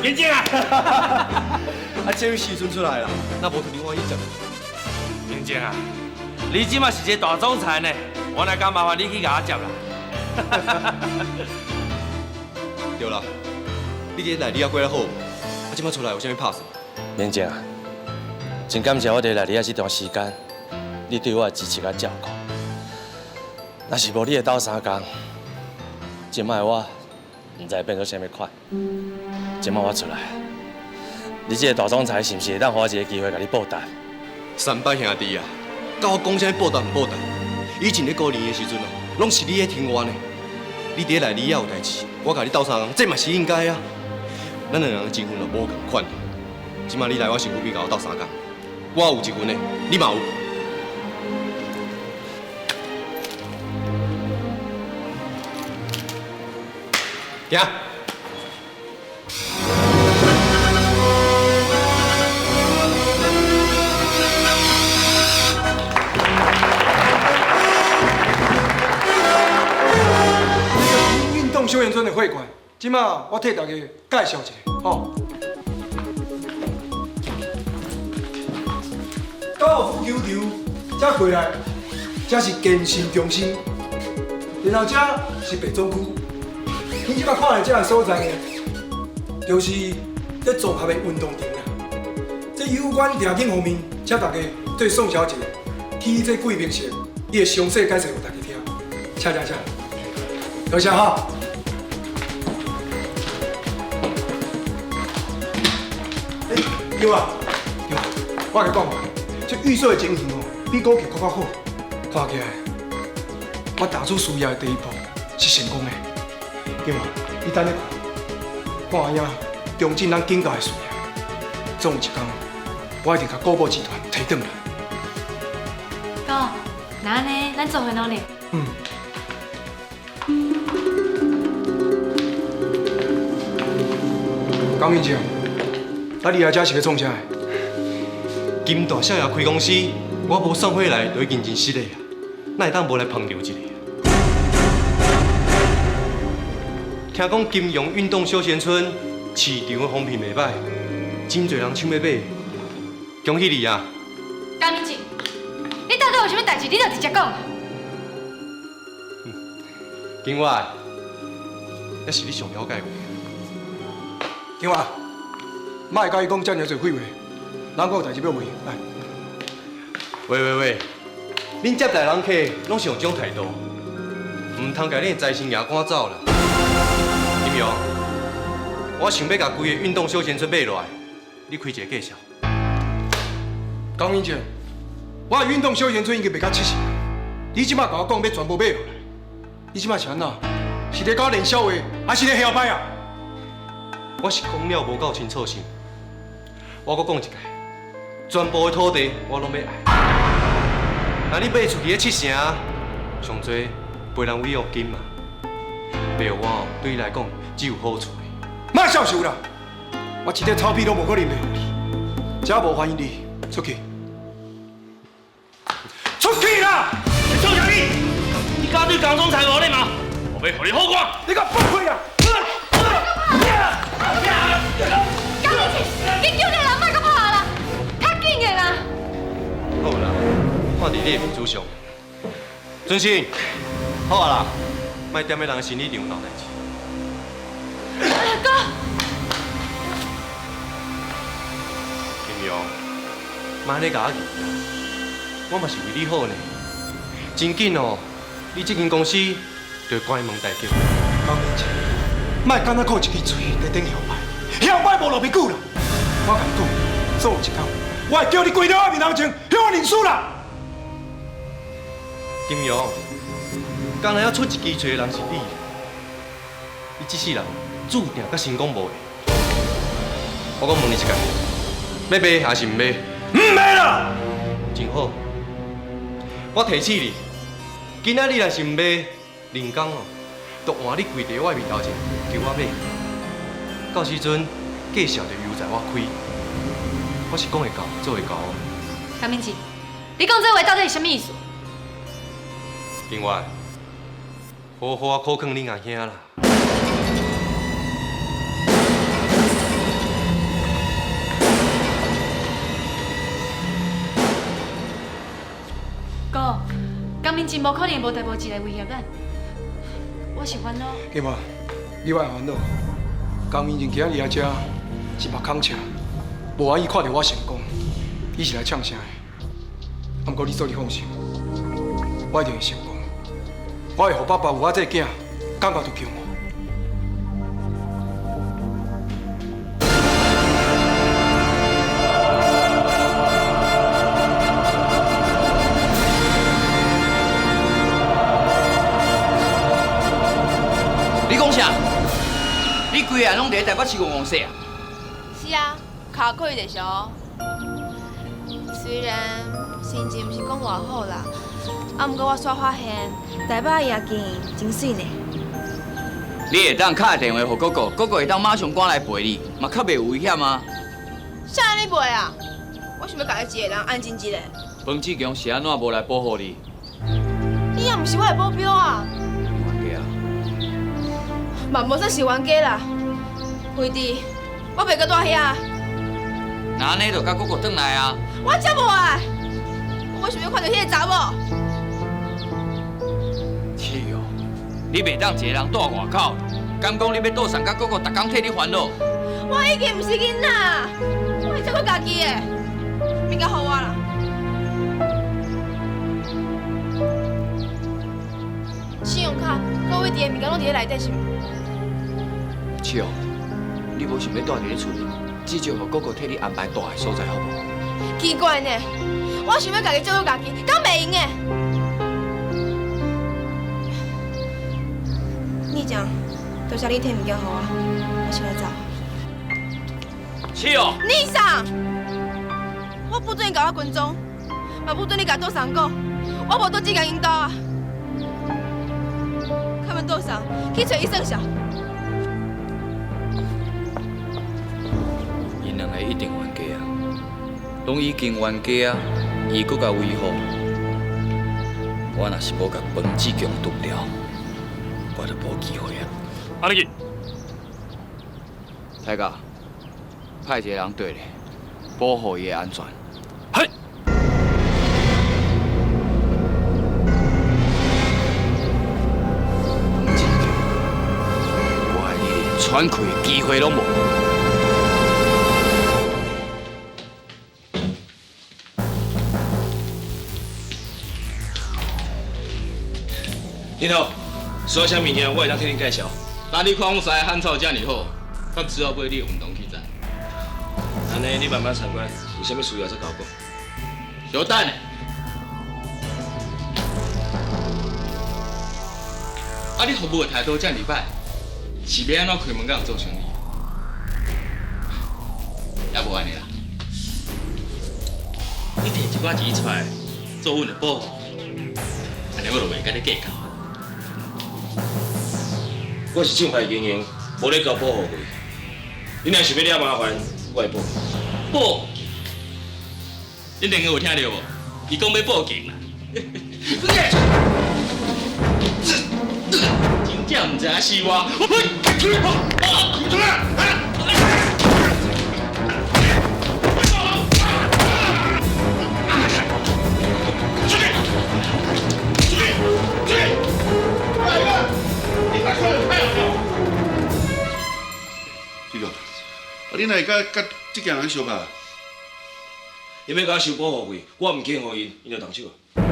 明正啊！啊，這位時陣出來啦，若無提我去接。明正啊，你這馬是一個大總裁呢，我哪敢麻煩你去共我接啦？對啦，你佇內裡猶過得好，啊，這馬出來有啥物拍算？明正啊，真感謝我佇內裡仔這段時間，你對我的支持佮照顧。若是無你的鬥相共，這擺的我毋知變做啥物款。這擺我出來，你這個大總裁是毋是會當予我一個機會共你報答？三八兄弟啊，佮我講啥物報答毋報答？以前咧過年的時陣啊，攏是你咧聽我呢。你佇內裡仔有代誌，我共你鬥相共，這嘛是應該啊。咱兩人的情分就無仝款。這擺你來我身軀邊共我鬥相共，我有一份的，你嘛有。行。運動休閒村的會館，這馬我替大家介紹一下，吼。高爾夫球場這過來，這是健身中心，然後這是白總區。你這馬看的這個所在呢，就是這綜合的運動場啦。這有關條件方面，請大家對宋小姐去這貴賓室，伊會詳細解釋予大家聽。請請請，多謝哈。欸，對啊，對啊，我共你講，這預售的情形哦，比估計閣較好。看起來，我投資事業的第一步是成功的。對啊，你等下看，看影重振咱景家的事業。總有一天，我一定共國寶集團提轉來。哥，那按呢，咱做伙努力。嗯。江明正，啊，你來這是欲創啥？金大少爺開公司，我無送貨來，就已經真失禮啊！哪會當無來捧場一下？聽講金融運動休閒村市場的風評袂䆀，真濟人搶欲買，恭喜你啊！江明正，你到底有啥物代誌？你就直接講。金華，這是你上了解的。金華，莫共伊講遮爾濟廢話，咱閣有代誌欲問，來。喂喂喂，恁接待人客攏是用這種態度，毋通共恁的財神爺趕走啦。金勇，我想欲共規个運動休閒村買落來，你開一个價數。江明正，我的運動休閒村已經賣到七成，你這馬共我講欲全部買落來，你這馬是按怎？是咧搞連銷會，還是咧囂擺啊？我是講了無夠清楚是？我閣講一擺，全部的土地我攏欲愛。若你賣出去的七成，上濟賠人違約金嘛。賣予我對你來講只有好處的。莫痟岫啦，我一塊草皮攏無可能賣予你，只要無歡迎你，出去，出去啦！你創啥你？你敢對江總裁無禮貌？我欲予你好看！你共放開啦！江明正，你叫你人莫閣拍啦，較緊的啦！好啦，看佇你的面子上，尊生，好啊啦，莫踮咧人生理場鬧代誌。哥，金陽，莫按呢共我議啦，我嘛是為你好呢。真緊哦，你這間公司就會關門大吉。江明正，莫干焦靠一支喙佇頂囂擺，囂擺無路袂久啦。我共你講，總有一天，我會叫你跪佇我面頭前，向我認輸啦。金陽，敢若猶出一支喙的人是你，你這世人注定佮成功無緣。我閣問你一擺，欲賣還是毋賣？毋賣啦！真好，我提醒你，今仔你若是毋賣，明工哦，就換你跪佇我面頭前求我買。到時陣價數就由在我開，我是講會到做會到哦。江明正，你講這話到底是啥物意思？另外，好好仔苦勸恁阿兄啦。明真無可能無代無誌來威脅咱。我是煩惱。金華，你莫煩惱。江明靜今仔日來遮是目空赤，無愛意看著我成功，伊是來嗆聲的。啊，毋過你做你放心，我一定會成功。我會予爸爸有我這个囝感覺著驕傲。你講啥？你規个人攏佇咧台北市戇戇踅啊？是啊，跤可以就是哦。雖然心情毋是講偌好啦，啊，毋過我煞發現台北的夜景真媠呢。你會當敲電話予哥哥，哥哥會當馬上趕來陪你，嘛較袂有危險啊。啥人咧陪啊？我想欲家己一个人安靜一下。彭志強是按怎無來保護你？伊也毋是我的保鏢啊。冤家啊！嘛無算是冤家啦。惠弟，我袂閣蹛遐。那按呢就佮哥哥轉來啊！我才無愛，我無想欲看著彼个查某。是哦，你袂當一個人蹛外口，敢講你欲倒送佮哥哥逐工替你煩惱？我已經毋是囡仔，我會照顧家己的，物件予我啦。信用卡、各位佇的物件攏佇咧內底是毋？是哦，你無想欲蹛佇咧厝裡，至少予哥哥替你安排蹛的所在好無？奇怪呢，我想欲家己照顧家己，敢袂用的？你講，多謝你提物件予我，我先來走。是哦。你桑，我不准你共我跟蹤，嘛不准你共杜桑講，我無倒這間𪜶兜啊。他們杜桑去揣醫生小。𪜶兩個一定冤家啊，攏已經冤家啊，伊閣共維護。我若是無共彭志強除掉，我就無機會啊。阿你去，大哥，派一個人綴咧，保護伊的安全。係。彭志強，我愛你連喘氣的機會攏無。林頭，需要啥物件，我會當替恁介紹。那你看阮三个漢草遮爾好，咱只好買你運動器材。按呢，你慢慢參觀，有啥物需要再共我講。小等下，啊，你服務的態度遮爾歹，是欲按怎開門共人做生意？也無按呢啦，你提一寡錢出來做阮的保護，按呢我就袂共你計較。我是正牌經營，無咧交保護費。你若想欲惹麻煩，我會報。報？恁兩個有聽著無？伊講欲報警啦。真正毋知影死我。這個，啊，你哪會佮佮這件人相拍？伊欲共我收保護費，我毋肯予𪜶，𪜶就動手。啊，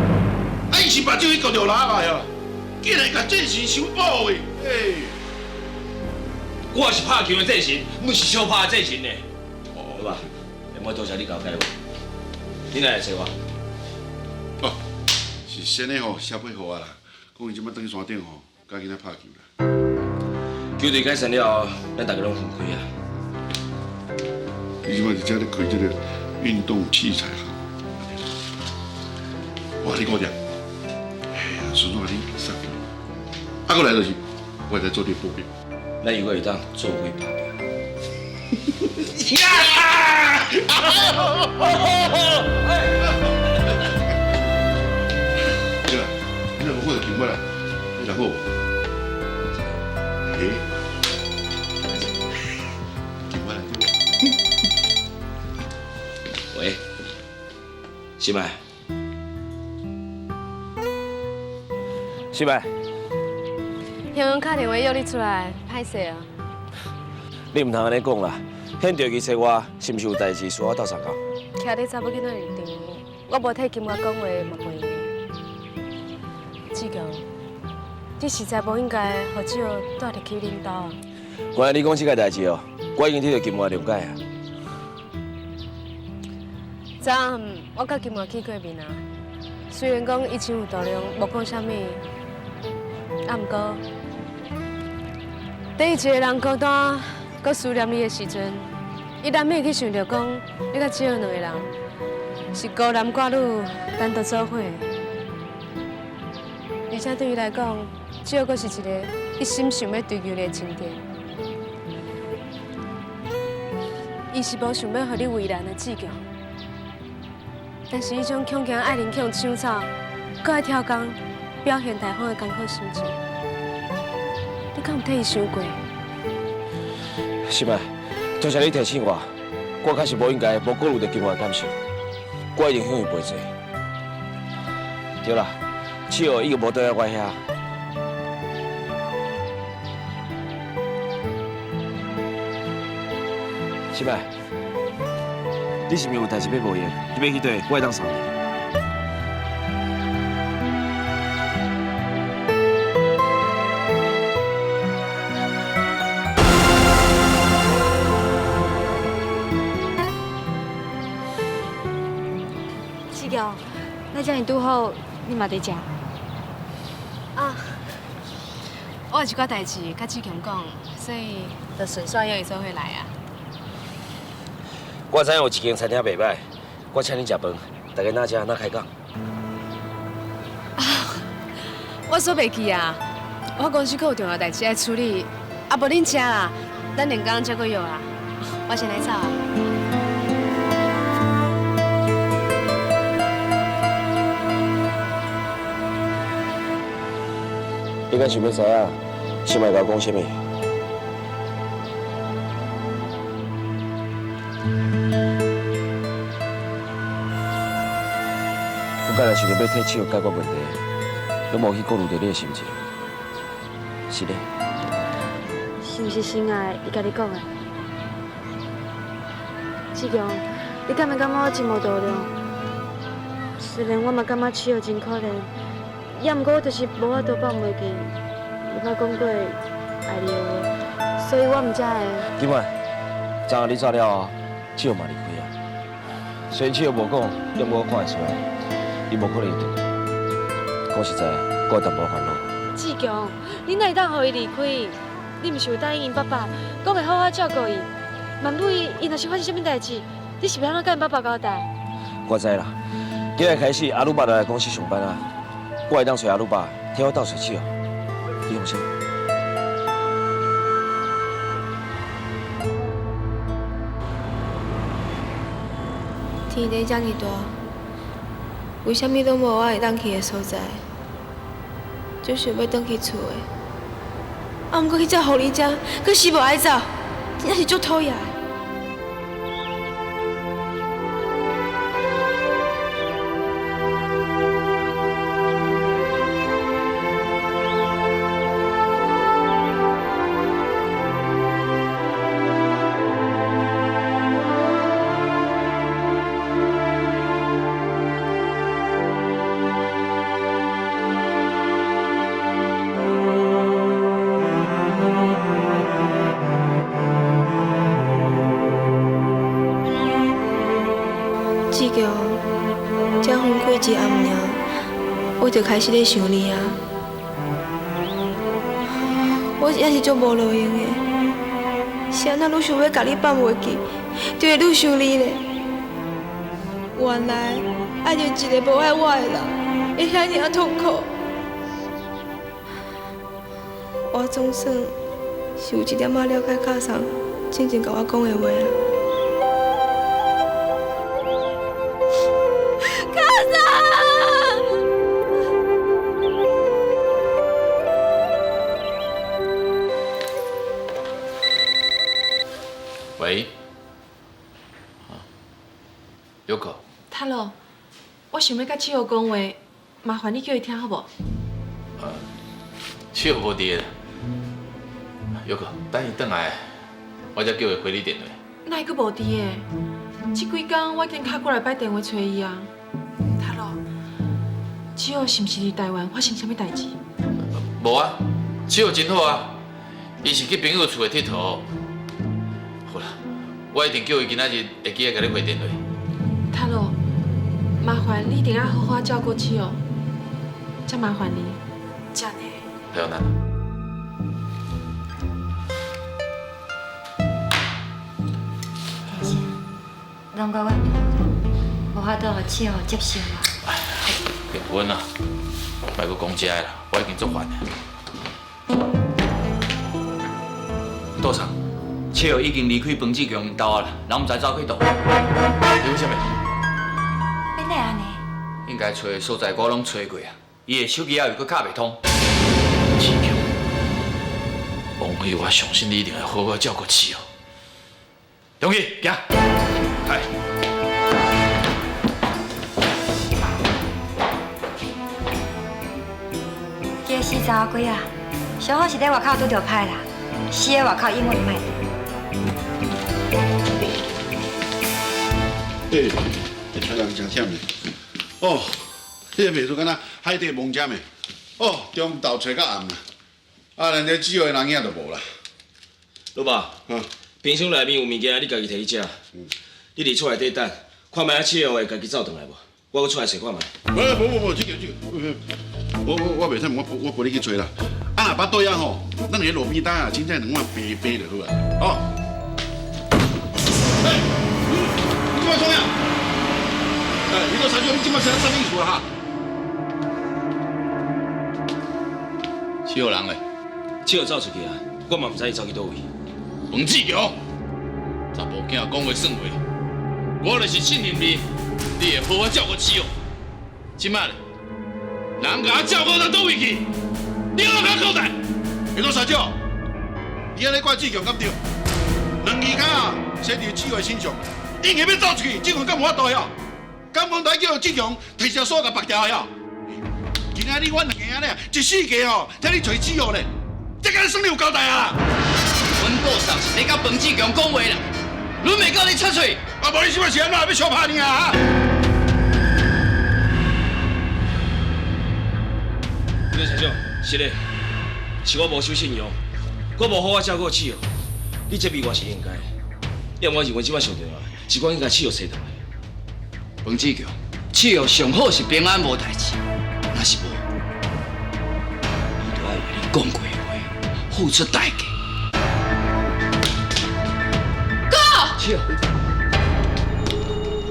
伊是目睭去割著喇叭呀，竟然共戰神收保護費，欸！我是拍球的戰神，毋是相拍的戰神呢。好吧，會多謝你共我解話。你哪來找我？哦，是先的吼寫批予我啦，講伊這擺轉去山頂吼，佮囡仔拍球啦。球隊解散了後，咱大家攏分開啊。伊這擺佇遮咧開這個運動器材行。我共你講者，哎呀，孫怎你殺掉？啊，過來就是，我會來做你的保鏢。咱如果會當做伙拍拼。對啦，你若無好就求我啦，你若好無？欸，求我啦，對無？喂，新麥，是咪？雄雄敲电话约你出来，歹势啊！你毋通按呢讲啦，现著伊找我，是毋是有代志需要斗相共？徛你查某囡仔入场，我无替金华讲话嘛袂用。志强，你实在无应该予志豪带入去恁兜啊！原来你讲这个代志哦，我已经得到金华谅解啊。昨暗我佮金华见过面啊，虽然讲伊真有度量，无讲啥物，啊，毋过，伫伊一个人孤单、阁思念你的时阵，伊难免去想著讲，你佮志豪两个人是孤男寡女单独做伙，而且对伊来讲，志豪阁是一个一心想欲追求你的情敌。伊是无想欲予你为难的志强，但是彼种恐惊爱人去予抢走，阁爱超工表现大方的艰苦心情，你敢有替伊想过？是嘛，多谢你提醒我，我确实无应该无顾虑著金华的感受，我一定向伊赔罪。对啦，志豪已经无倒来我遐。是咪？你是毋是有代志欲无闲？你欲去佗，我会当送你。志强，那遮尔拄好，你嘛伫遮？啊，我有一寡代志佮志强讲，所以就顺续约伊做伙来啊。我知影有一间餐厅袂䆀，我请你食饭，大家哪食哪开讲。啊，我煞袂记啊，我公司阁有重要代志爱处理，啊，无恁食啦，等两工才阁约啊。我先来走啊。你敢想欲知影，心爱共我讲啥物？我敢若想著欲替志豪解决问题，拢无去顾虑著你的心情，是咧？是毋是心爱伊共你讲的？志强，你敢会感觉我真无度量？虽然我嘛感觉志豪真可怜，也毋过我就是无法度放袂记，伊捌讲过爱你的话，所以我毋才会。金婉，昨昏你走了后，志豪嘛离开啊。虽然志豪无讲，也毋过我看会出来，伊无可能会转来。讲实在，我有淡薄烦恼。志强，你哪会当予伊离开？你毋是有答应𪜶爸爸，讲会好好照顾伊？万一伊若是发生啥物代志，你是欲按怎佮𪜶爸爸交代？我知啦，今日开始阿鲁爸就来公司上班啊，我会当揣阿鲁爸替我斗揣志豪，你放心。天地遮尔大，为啥物拢无我会当去的所在？就想欲转去厝的，啊，毋过去遮护理遮，阁死无爱走，真正是足讨厌的。志强，才分开一暗尔，我就开始咧想你啊。我也是足无路用的，是按怎愈想欲共你放袂记，就会愈想你咧。原来爱著一个无爱我的人，会遐尔仔痛苦。我总算是有一点仔了解卡桑之前共我讲的话啊。卡桑！喂，有可。塔罗，我想欲佮志豪讲话，麻烦你叫伊听好无？笑无伫啦。玉哥，等伊转来，我才叫伊回你电话。哪会阁无伫的？这几工我已经敲几来摆电话揣伊啊。塔罗，志浩是毋是伫台湾发生啥物代志？无啊，志浩真好啊，伊是去朋友厝里𨑨迌。好啦，我一定叫伊今仔日会记得共你回电话。塔罗，麻烦你一定要好好照顾志浩，遮麻烦你，这呢。好啦。其实，拢怪我无法度予志浩接受我。结婚啊，莫阁讲这个啦，我已经足烦的。道长，七号已经离开彭志强𪜶兜啊啦，人毋知走去佗。你为啥物？变哪会按呢？应该揣的所在我拢揣过啊，伊的手机也又阁敲袂通。志强，王辉，我相信你一定会好好照顾七号。勇气，行。来。这死查某鬼啊，上好是咧外口拄著歹啦，死咧外口永远毋爱转。欸，这出人真忝的。哦，这个袂输敢若海底摸针的。哦，中昼揣到暗啦，啊，连这主要的人影都无啦。老爸，冰箱内面有物件，你家己提去食。你伫厝内底等，看觅啊七号会家己走转来无？我阁出来揣看觅。无无无，这个这个，我袂使，我陪你去揣啦。啊，若巴肚枵吼，咱伫路边摊啊，凊彩两碗白白就好啊。哦。欸，你这摆创啥？哎，你个三叔，你这摆是啥意思啊？哈？七号人咧？七号走出去啊，我嘛毋知伊走去佗位。彭志强，查甫囝讲话算话，我就是信任你，你会好好照顾七号。这摆咧，人共我照顾到佗位去，你有通交代？你讲三少，你按呢怪志强敢对？两支跤啊，生伫志伟身上，硬系欲走出去，志强敢无法度晓？敢讲来叫志强提条锁共缚牢晓？今仔日阮两个按呢，一世界吼，替你揣志浩咧，这敢算你有交代啊？阮道上是咧佮彭志强讲话啦，轮袂到你插喙。啊，无你这摆是按怎欲相拍你啊？刘社长，是的，是我无守信用，我无好好照顾志浩，你责备我是应该的。要我认为这摆上重要，是我应该志浩揣转来。彭志强，志浩上好是平安无代志，若是无，你就爱为你讲过的话付出代价。哥，志浩，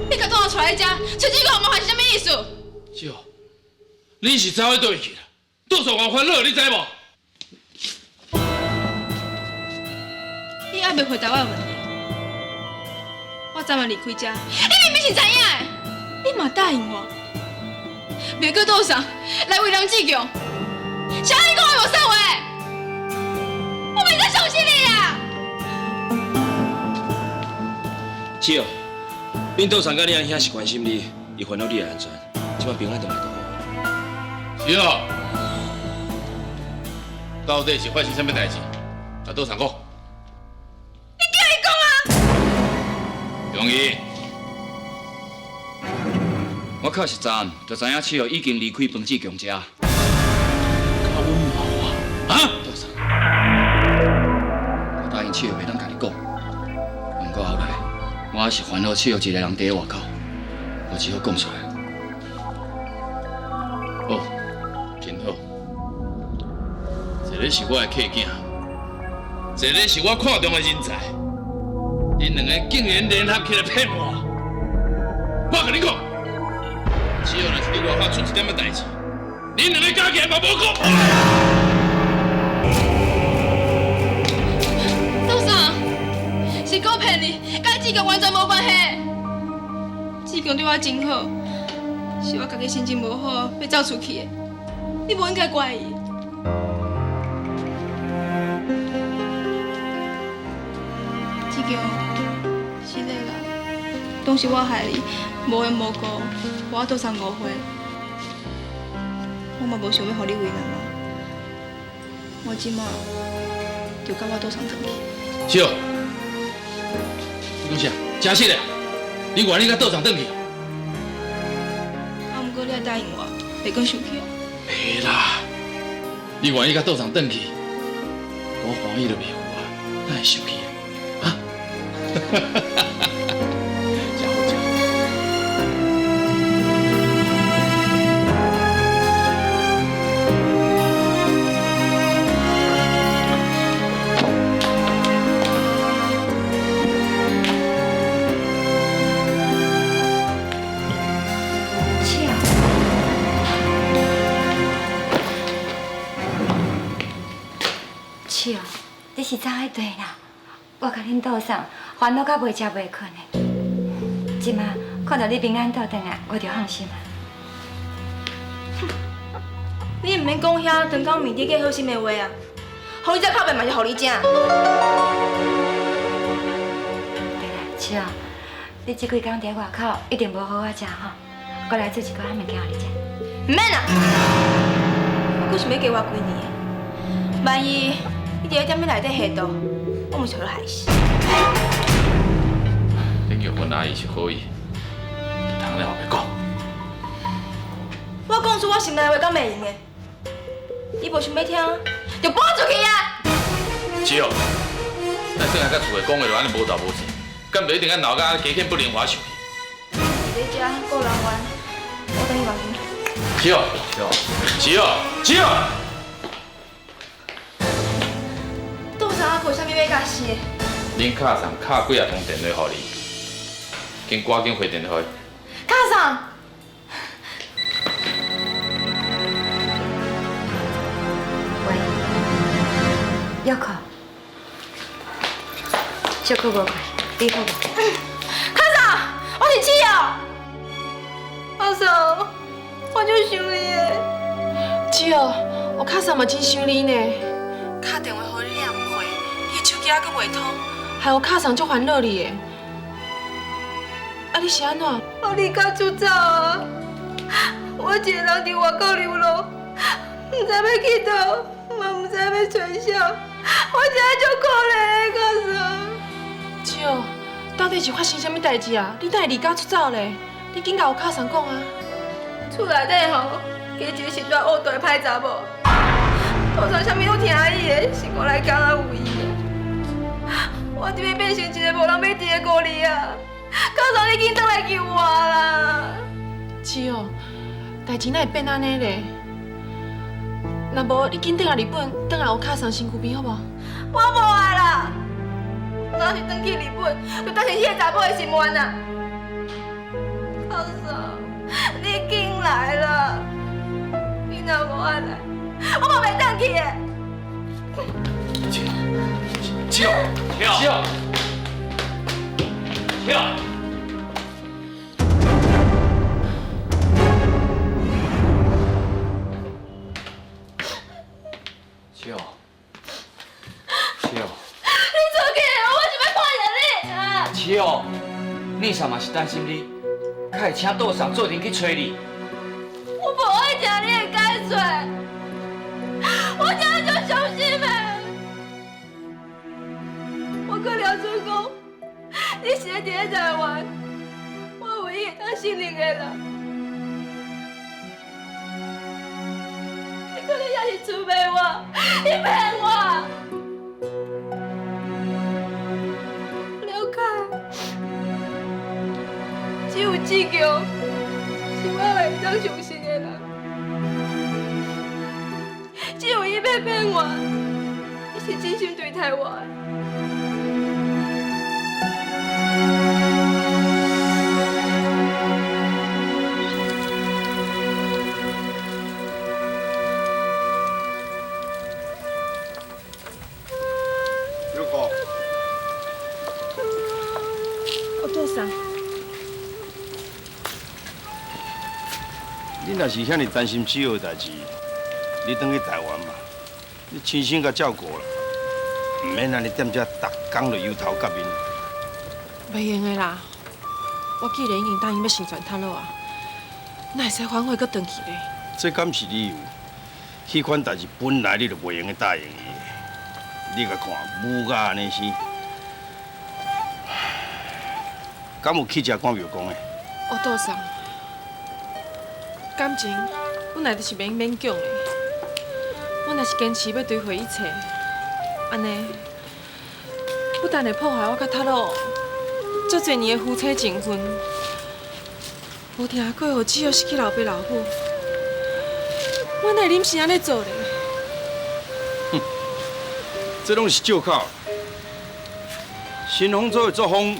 你共倒带来遮，找这个麻烦是啥物意思？志浩，你是走去佗位去啦？倒数我烦恼，你知无？你还袂回答我的问题。我昨晚离开遮，你明明是知影的，你嘛答应我，袂阁倒送来为难志强。啥你讲的无算话？我袂再相信你啊！志浩，恁倒送佮你阿兄是关心你，伊烦恼你的安全，这摆平安转来就好。志浩，到底是发生啥物代志？共倒送讲。你叫伊讲啊！容易，我确实昨暗就知影七号已经离开彭志强遮。搞阮毛啊！啊！道长，我答应七号袂当共你讲，不过后来我还是烦恼七号一个人伫外口，我只好讲出来。好，真好。一个是我的客囝，一个是我看中的人才，恁两个竟然联合起来骗我！我共你讲，只要若是伫外口出一点仔代志，恁两个加起来嘛无讲。道长，是哥骗你，佮志强完全无关系。志强对我真好，是我家己心情无好，欲走出去的，你无应该怪伊。志强，是的啦，当时我害你，无缘无故，无法度送误会，我嘛无想欲予你为难啊。我這馬就佮我倒送轉去。笑，你講啥？真實的？你願意佮倒送轉去？啊，毋過你愛答應我，袂閣生氣。袂啦，你願意佮倒送轉去，我歡喜都袂赴啊，哪會生氣啊？啊？真好，真好。笑，你是走彼对啦，我共恁倒送，烦恼到袂食袂睏的。这马看到你平安倒转来，我就放心啊。你毋免讲遐长工面底计好心的话啊，予你这口白嘛是予你食。对啦，笑，你这几工伫外口一定无好好食吼，我来煮一寡物件予你食。毋免啦，我阁想欲加活几年，万一你伫咧踮咧内底下毒，我毋是予你害死。恁玉芬阿姨是好意，通咧后壁讲。我讲出我心内话，敢袂用的？你无想欲听，就搬出去啊！是哦，咱转来佮厝内讲话就按呢无头无势，敢袂一定爱闹甲加减不灵活受气？伫咧遮顾人怨，我转去房间。是哦，是哦，是哦。杜生阿有啥物欲共死的？恁卡送敲几啊通电话予你，紧赶紧回电话。卡送。喂，玉可，小可无快，你好无？卡嫂，我是七哦。阿嫂，我就想你的。七哦，我卡嫂嘛真想你呢。敲电话予你，你也毋回，你的手机还阁袂通，害我卡嫂足烦恼你的。啊，你是按怎？我离家出走啊！我一个人伫外口流浪，毋知欲去佗，嘛毋知欲揣谁，我真足可怜的，卡嫂。七哦，到底是发生啥物代志啊？你哪会离家出走咧？你紧共有卡嫂讲啊！厝内底吼，加一个生大恶毒的歹查某，通常啥物拢听伊的，是我来讲也有伊的。我这欲变成一个无人欲伫的孤儿啊！卡嫂，你紧转来救我啦！七哦，代志哪会变按呢咧？若无你紧转来日本，转来我卡桑身躯边好无？我无爱啦！我若是转去日本，就达成彼个查某的心愿啊！卡嫂，你紧来啦！你若无爱来，我嘛袂转去的。七，七，七，七。笑，笑。你出去，我想欲看著你啊！笑，你啥嘛是担心你，较会请道上做阵去揣你。我无爱听你的解说，我真足伤心的。我阁了出讲，你是伫咧台湾，我唯一会当信任的人。你可能也是出卖我，你骗我。了解，只有志强是我会当相信的人，只有伊欲骗我，伊是真心对待我的。你若是遐尔担心志浩的代志，你转去台湾嘛，你亲身共照顾啦，毋免按呢踮遮逐工就忧头结面。袂用的啦，我既然已经答应欲成全塔洛啊，哪会使反悔阁转去咧？这敢是理由？彼款代志本來你就袂用得答應伊。你共看母甲按呢生，敢有去食赶庙公的？吴道送，感情本來就是免勉強的。我若是堅持欲追悔一切，按呢，不但會破壞我佮塔洛遮濟年的夫妻情分，無聽過予志浩失去老爸老母，我哪會忍心按呢做咧？哼，這攏是借口。新豐組的作風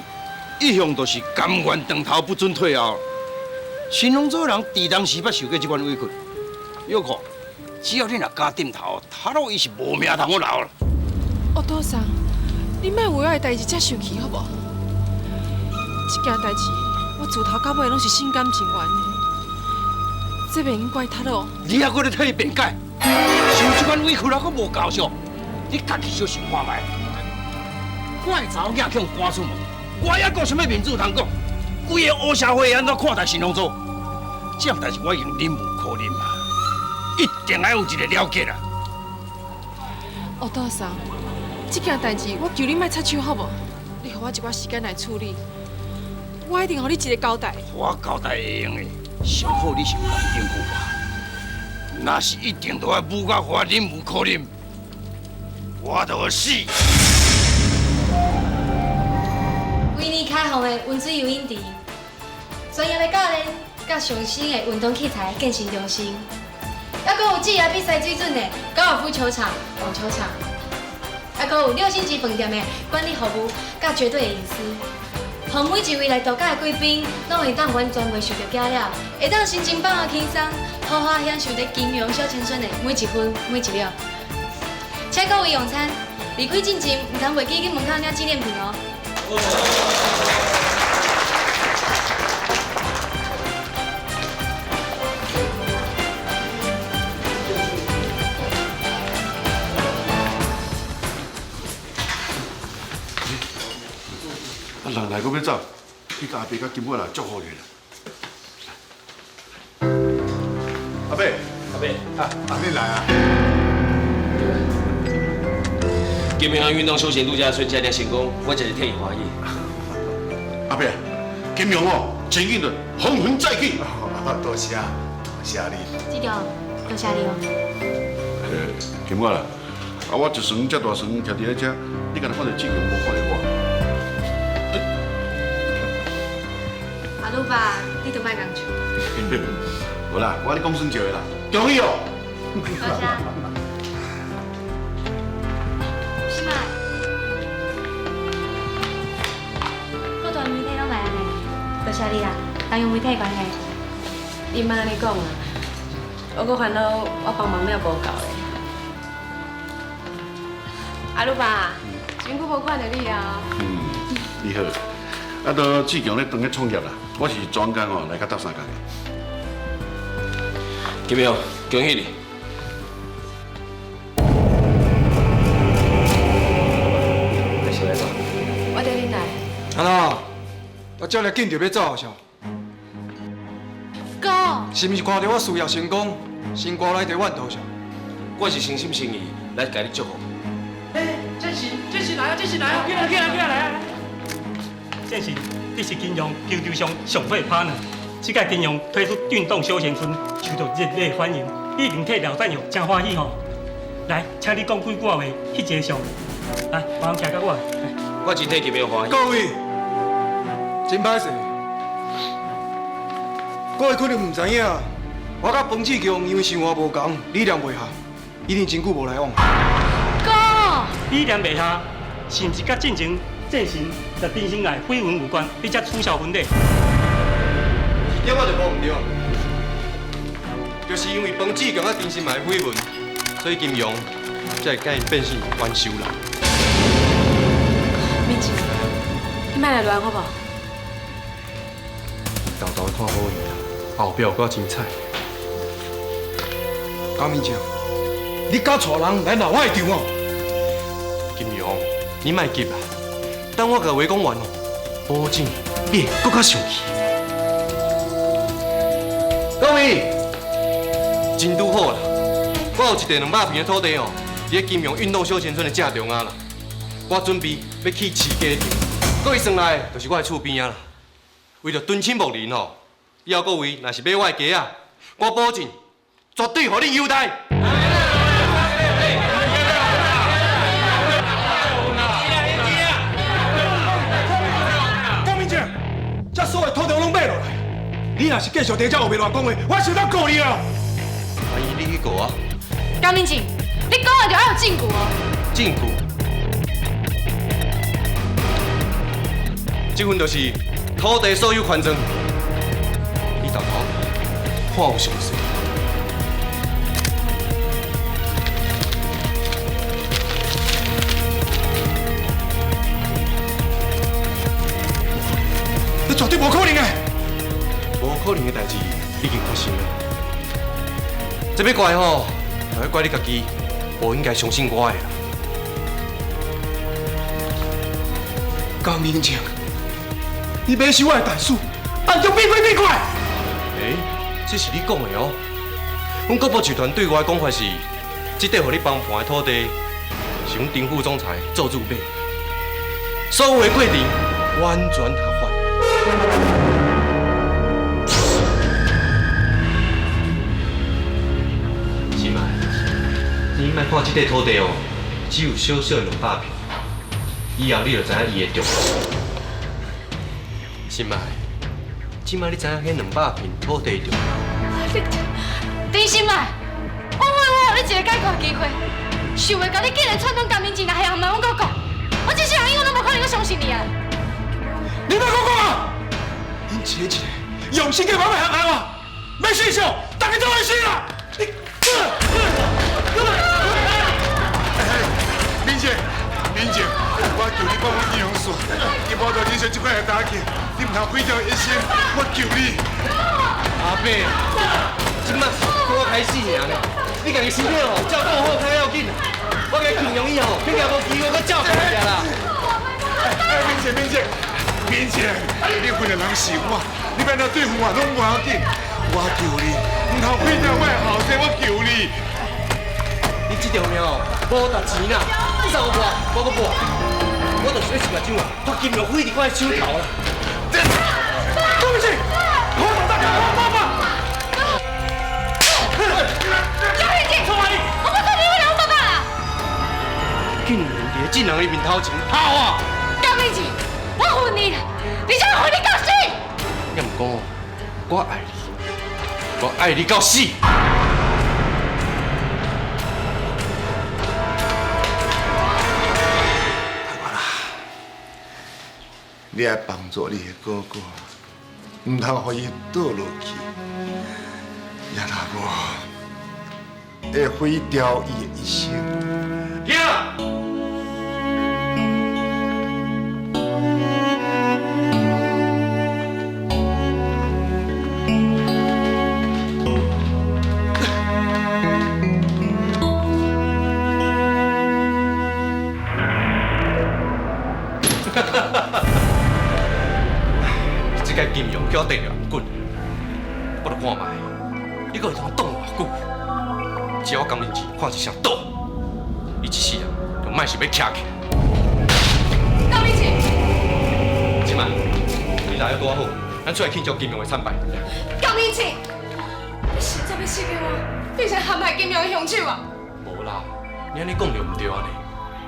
一向都是甘願斷頭不准退後。新豐組的人佇當時捌受過這款委屈，你看，只要你若敢點頭，塔洛伊是無命通好留啦。吳道送，你莫為我的代誌遮生氣好無？這件代誌我自頭到尾攏是心甘情願的，這袂用怪塔洛。你猶閣咧替伊辯解，受這款委屈還閣無夠數，你家己小想看覓。我的查某囝予人趕出門，我猶閣有啥物面子通講？規个烏社會按怎看待新豐組？這項代誌我已經忍無可忍啊，一定愛有一個了結啊！吳道送，這件代誌我求你莫插手好無？你予我一寡時間來處理，我一定予你一個交代。我交代會用的，上好你是有人應付我，若是一定都愛母甲我忍無可忍，我就會死。為年開放的溫水游泳池，專業的教練，佮上新的運動器材健身中心，猶閣有職業比賽水準的高爾夫球場、網球場，猶閣有六星級飯店的管理服務，佮絕對的隱私，予每一位來度假的貴賓，攏會當完全袂受著驚擾，會當心情放予輕鬆，好好享受佇金融小青春的每一分每一秒。請各位用餐，離開進前，毋通袂記去門口領紀念品哦。啊，人來閣欲走，你共阿伯佮金發來祝福你啦。阿伯，阿伯，啊，你來啊！金陽運動休閒度假村這爾成功，我真是替伊歡喜。阿伯，金陽哦，真緊就風雲再起。多謝，多謝你。志強，多謝你哦。金發啦，啊，我一船這大船徛佇咧遮，你敢若看著志強，無看著我？阿魯爸，你都莫講笑。無啦，我咧講耍笑的啦，恭喜哦！多謝。新麥，各大媒體攏來啊呢，多謝你啦，動用媒體關係。你莫按呢講啦，我閣煩惱我幫忙了無夠咧。阿魯爸，真久無看著你啊！嗯，你好。啊，都志強咧轉去創業啦，我是專工哦來佮鬥相共的。金陽，恭喜你！你是來怎？我缀恁來。安怎？我遮爾緊就欲走是？哥，是毋是看著我事業成功，心肝內底怨毒是？我是誠心誠意來共你祝福。欸，這是這是來啊，這是來啊，起來起來起來來啊！這是這是金融球場上上好的 partner，這屆金融推出運動休閒村，受到熱烈歡迎，一定替老戰友真歡喜吼。來，請你講幾句話，彼一個上，來，麻煩徛佮我。我真替金陽歡喜。各位，真歹勢，各位可能毋知影，我佮彭志強因為生活無仝，理念袂合，已經真久無來往。哥，理念袂合，是毋是佮進前戰神佮陳心愛緋聞有關？你才取消婚禮？一點仔就無毋對，就是因為彭志強佮陳心愛緋聞，所以金陽才會共𪜶變成冤仇人。敏靜，你莫來亂好無？豆豆看好伊啦，後壁有夠精彩。江明正，你敢帶人來鬧我的場哦？金陽，你莫急啦，等我共話講完哦，保證你會閣較生氣。各位，真拄好啦，我有一块200坪的土地哦，伫咧金融运动休闲村的正中央啦。我准备欲起市鸡场，阁伊算来就是我的厝边仔啦。为著敦亲睦邻吼，以后各位若是买我的鸡仔，我保证绝对予恁优待。江明正，这所有土地我拢买落来，你若是继续伫遮乌白乱讲话，我相当告你啊！欢迎你去告啊！江明正，你讲话就爱有证据哦。证据？这份就是土地所有权证，你沓头看有详细。这绝对无可能的！无可能的代志已经发生了。这欲怪吼，就欲怪你家己，无应该相信我的啦。江明正，你买收我的陈词，按照变鬼变怪。欸，这是你讲的哦。阮国宝集团对外讲法是，这块予你崩盘的土地，是阮丁副总裁做主买，所有的过程完全合法。是嘛？你莫看这块土地哦，只有小小的200坪，以后你就知影伊的重要。新麦，这摆你知影彼200坪土地重要？你陈新麦，我问我予你一个解决机会，想袂到你竟然串通江明正来陷害阮哥哥，我这世人永远拢无可能阁相信你啊！你莫阁讲啊！恁一个一个用心计划欲陷害我，欲死相，大家都会死啦！你，明姐，明姐，我求你帮我金融说，你无做人生这款的打击，你毋通毁掉一生，我求你。阿伯，这摆是刚开始尔呢，你家己身体哦照顾好较要紧。我共形容以后，肯定无机会阁照顾你啦。哎，明姐，明姐，明姐，你份的人是我，你欲按怎对付我拢无要紧，我求你，毋通毁掉我的后生，我求你。你这条命哦，无值钱啦，你送我搏，我阁搏，我就是欲一目睭啊，把金融毁伫我的手头啦。对不起，我大家，我爸爸。江明正，我不说你为了我爸爸啦。竟然伫这人的面头前拍我！江明正，我恨你啦，而且我恨你到死。也毋过，我爱你，我爱你到死。你爱帮助你的哥哥，毋通予伊倒落去，也若无，会毁掉伊的一生。囝。这个金融叫我缀着頷颈，我就看觅，你阁会当挡偌久？只要我江明志看一声倒，伊这世人就莫想欲徛起。江明志，这摆你来得拄好，咱出来庆祝金融的惨败。江明志，你实在欲设计我变成陷害金融的凶手啊？无啦，你按呢讲就毋对啊呢。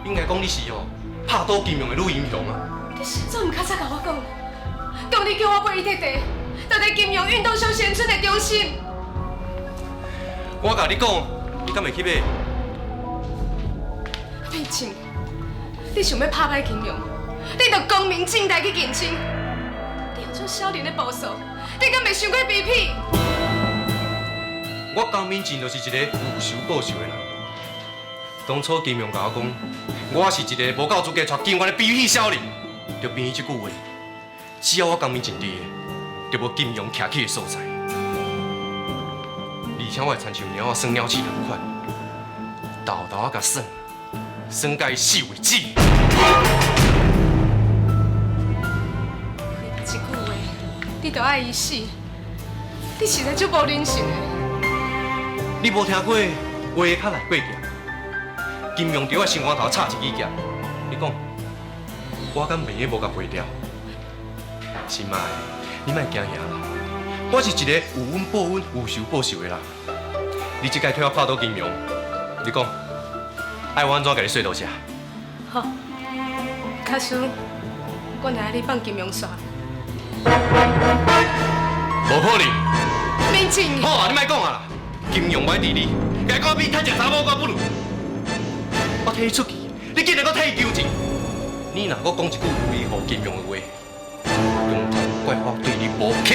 应该讲你是哦，拍倒金融的女英雄啊。你实在毋较早共我讲，讲你叫我买伊块地，就伫金融运动休闲村的中心。我共你讲，你敢会去买？明正，你想欲拍败金融，你就光明正大去竞争。你用这少年的步数，你敢袂伤过卑鄙？我江明进就是一个有仇报仇的人。当初金融共我讲，我是一个无够资格娶金源的卑鄙小人，就变伊这句话，只要我江明进伫的，就无金融徛起的所在。而且我会亲像猫仔耍鸟鼠仝款，沓沓仔共耍，耍到伊死为止。一句话，你就爱伊死，你实在足无人性的。你无听过话较来过行。金庸伫我心肝头插一支剑，你讲，我敢袂用无共赔掉？心爱，你莫惊吓啦，我是一个有恩报恩、有仇报仇的人。你这摆替我拍倒金庸，你讲，爱我按怎共你说多谢？好，假使我若爱你放金庸煞，无可能。明静。好啊，你莫讲啊啦，金庸歹治你，共我比趁食查某我不如。我替你出气，你竟然阁替伊求情。你若阁讲一句维护金庸的话，中头怪我对你无客气。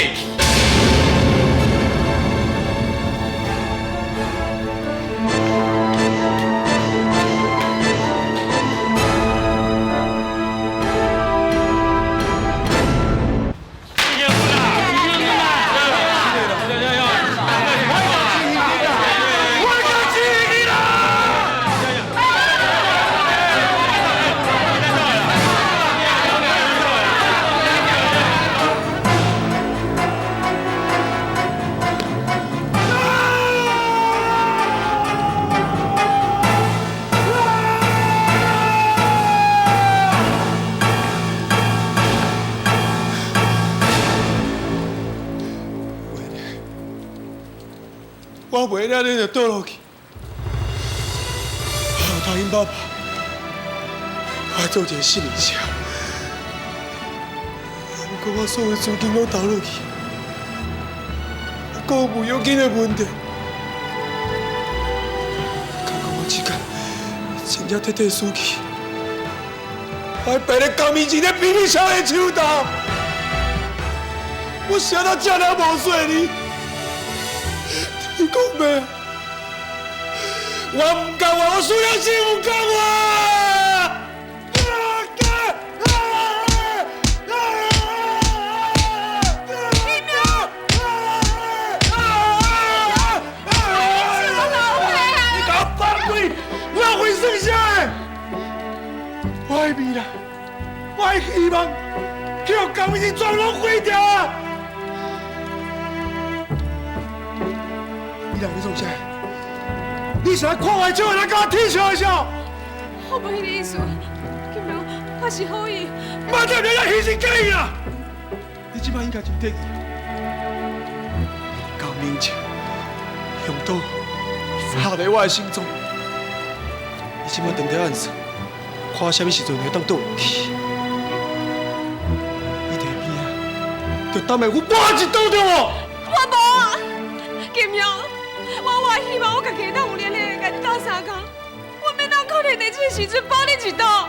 我袂了，你就倒落去。后头𪜶爸爸，我爱做一个信任者。不过我所有资金拢投落去，阁有违约金的问题。敢讲我这工真正彻底输去，我还白咧江面前咧拼命抢的手头，我啥都这尔无细腻。你讲咩？我毋甘愿，我输了是毋甘愿。你共我放开！浪费剩下的，我的未来，我的希望，去予江美珍全拢毁掉啊！你来欲创啥？你是来看我笑的，来共我恥笑的笑？我无彼个意思，金荣，我是好意。莫踮遮虚情假意啦！你这摆应该真得意。江明哲用刀插伫我的心脏，你这摆踮伫暗算，看啥物时阵会当倒去？你伫边仔，就等下我补一刀对无？我无啊，金荣。我我希望我家己会当有能力共你斗相共，我免当可能伫这个时阵补你一刀。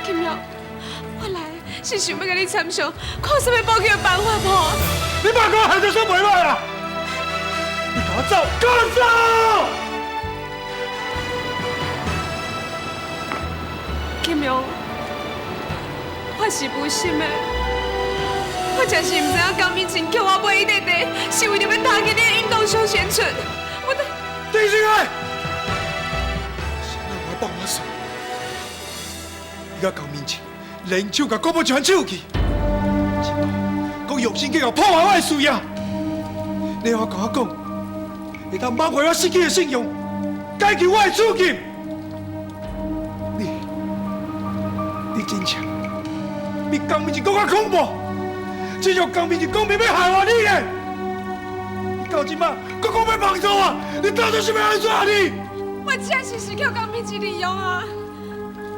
金荣，我来是想欲共你参详，看啥物补救的办法无？你莫共我害得说袂歹啊！你共我走，共我走！金荣，我是无心的。我真是毋知影江明静叫我买伊块地，是为著欲打击你的运动休闲村。我得。丁新爱，谁人来帮我算？你佮江明静联手共郭宝强手去，这摆阁用心计较破坏我的事业。你犹共我讲，会当挽回我失去的信用，解救我的处境。你真正比江明静阁较恐怖。这种江明是讲明欲害我你咧，你到这摆，阁讲欲帮助我，你到底是欲按怎你？我真是是靠江明静利用啊！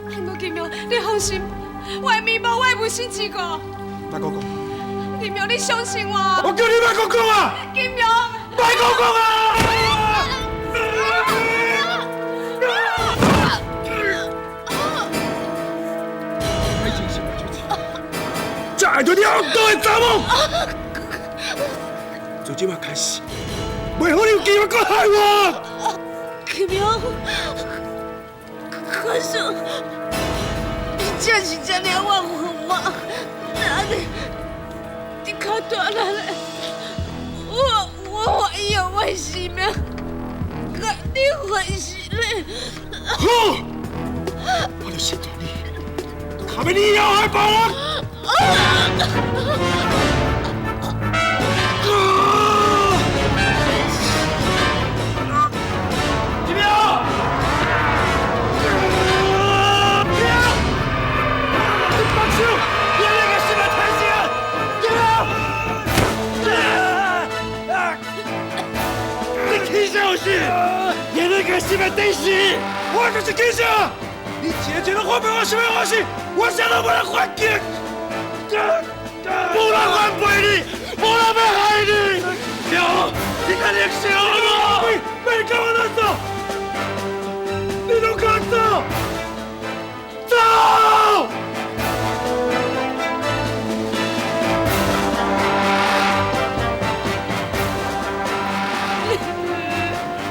不过金荣，你放心，我的面包我会问心之过。莫阁讲。金荣，你相信我。我叫你莫阁讲啊！金荣，莫阁讲啊！才爱著你恶毒的查某，从这摆开始，袂予你有机会阁害我。金荣，可是你真是这尔怨恨我，那你你较大力咧，我怀疑我的生命，共你分尸咧。好，我就信你，卡要你以后害别人。相信，连你个心的底线，我就是警察，你一个一个反背我，想欲我死，我啥都无能反击，无人反背你，无人欲害你，了，你较冷静好无？你敢往哪走？你拢敢走？走！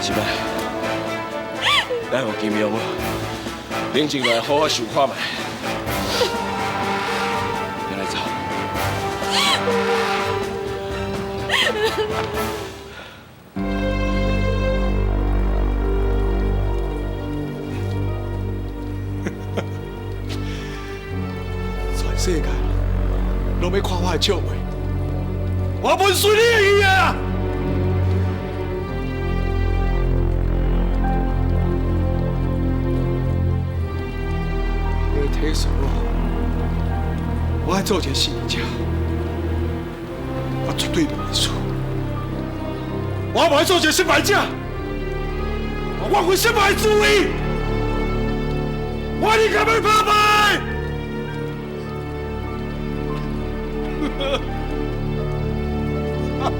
是吧？咱予金庸冷静落来，好好想看觅。咱来走。全世界拢欲看我的笑话，我无随你的意啊！你体恤我，我爱做一个胜利者，我绝对袂输。我无爱做一个失败者，我有失败滋味，我你敢欲拍败？哈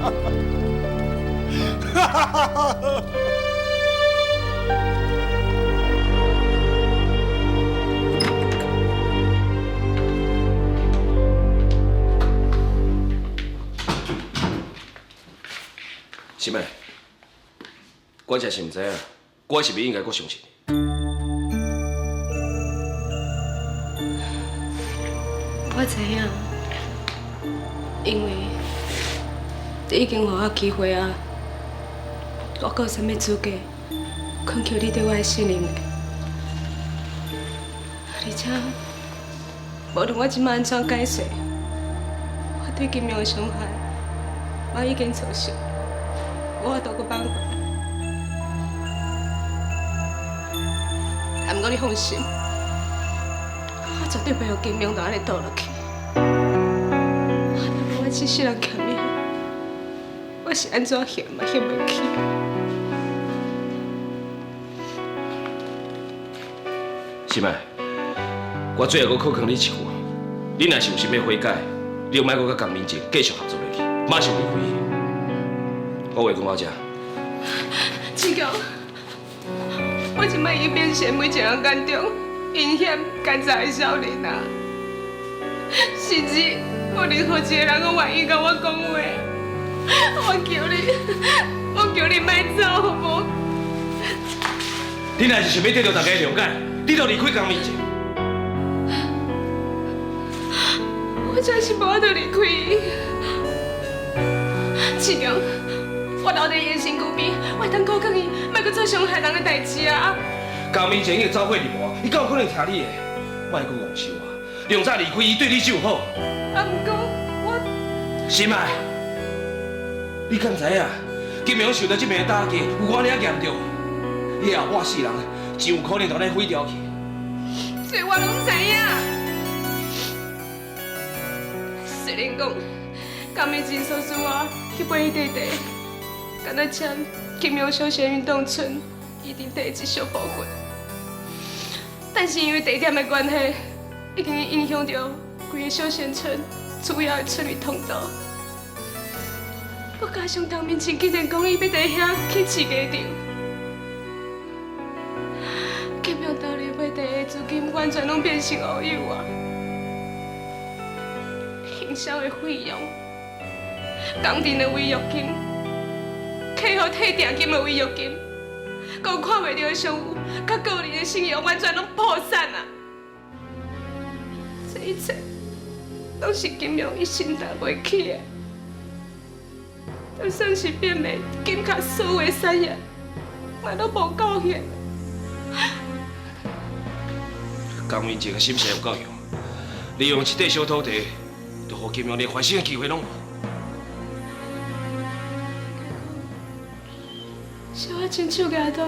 哈哈哈哈！心爱，我真是毋知影，我是毋是应该阁相信你？我知影，因为你已经予我机会啊，我阁有啥物资格恳求你对我的信任呢？而且，无论我这摆按怎解释，我对金荣的伤害，我已经造成，无法度阁挽回。啊，毋过你放心，我绝对袂予金荣就按呢倒落去。我这世人欠伊，我是按怎还嘛还袂起。心爱，我最后阁考劝你一句，你若是有心欲悔改，你就莫阁佮江明静继续合作落去，马上离开伊。我话讲到这。志强，我这摆已经变成每一个人眼中阴险奸诈的少年啊，甚至无任何一个人阁愿意佮我讲话。我求你，我求你莫走，好无？你若是想欲得到大家的谅解，你就离开江明静。我真是无法度离开伊。志强，我留伫伊的身躯边，我会当苦劝伊，莫阁做伤害人的代志啊！江明静已经走火入魔，伊敢有可能听你的？莫阁戆想啊！量早离开伊，对你只有好。啊，毋过我……心爱，你敢知影？金荣受到这边的打击有偌尔严重？伊后半世人真有可能就按呢毁掉去。这我拢知影。虽然讲江明静唆使我去陪伊弟弟，敢若签金荣休闲运动村伊伫地一小部分，但是因为地点的关系，已经影响到规个休闲村主要的出入通道。阁加上江明静竟然讲伊欲伫遐起市鸡场，金荣投入买地的资金完全拢变成乌有啊！营销的费用、工程的违约金、客户退订金的违约金，阁有看袂著的商务，佮个人的信用完全拢破产啊！这一切拢是金荣伊承担袂起的，就算是变卖金卡所有的产业，嘛拢无贡献。江明静的心性有够强，利用一块小土地，就予金荣连反省的机会拢无。是我亲手举刀，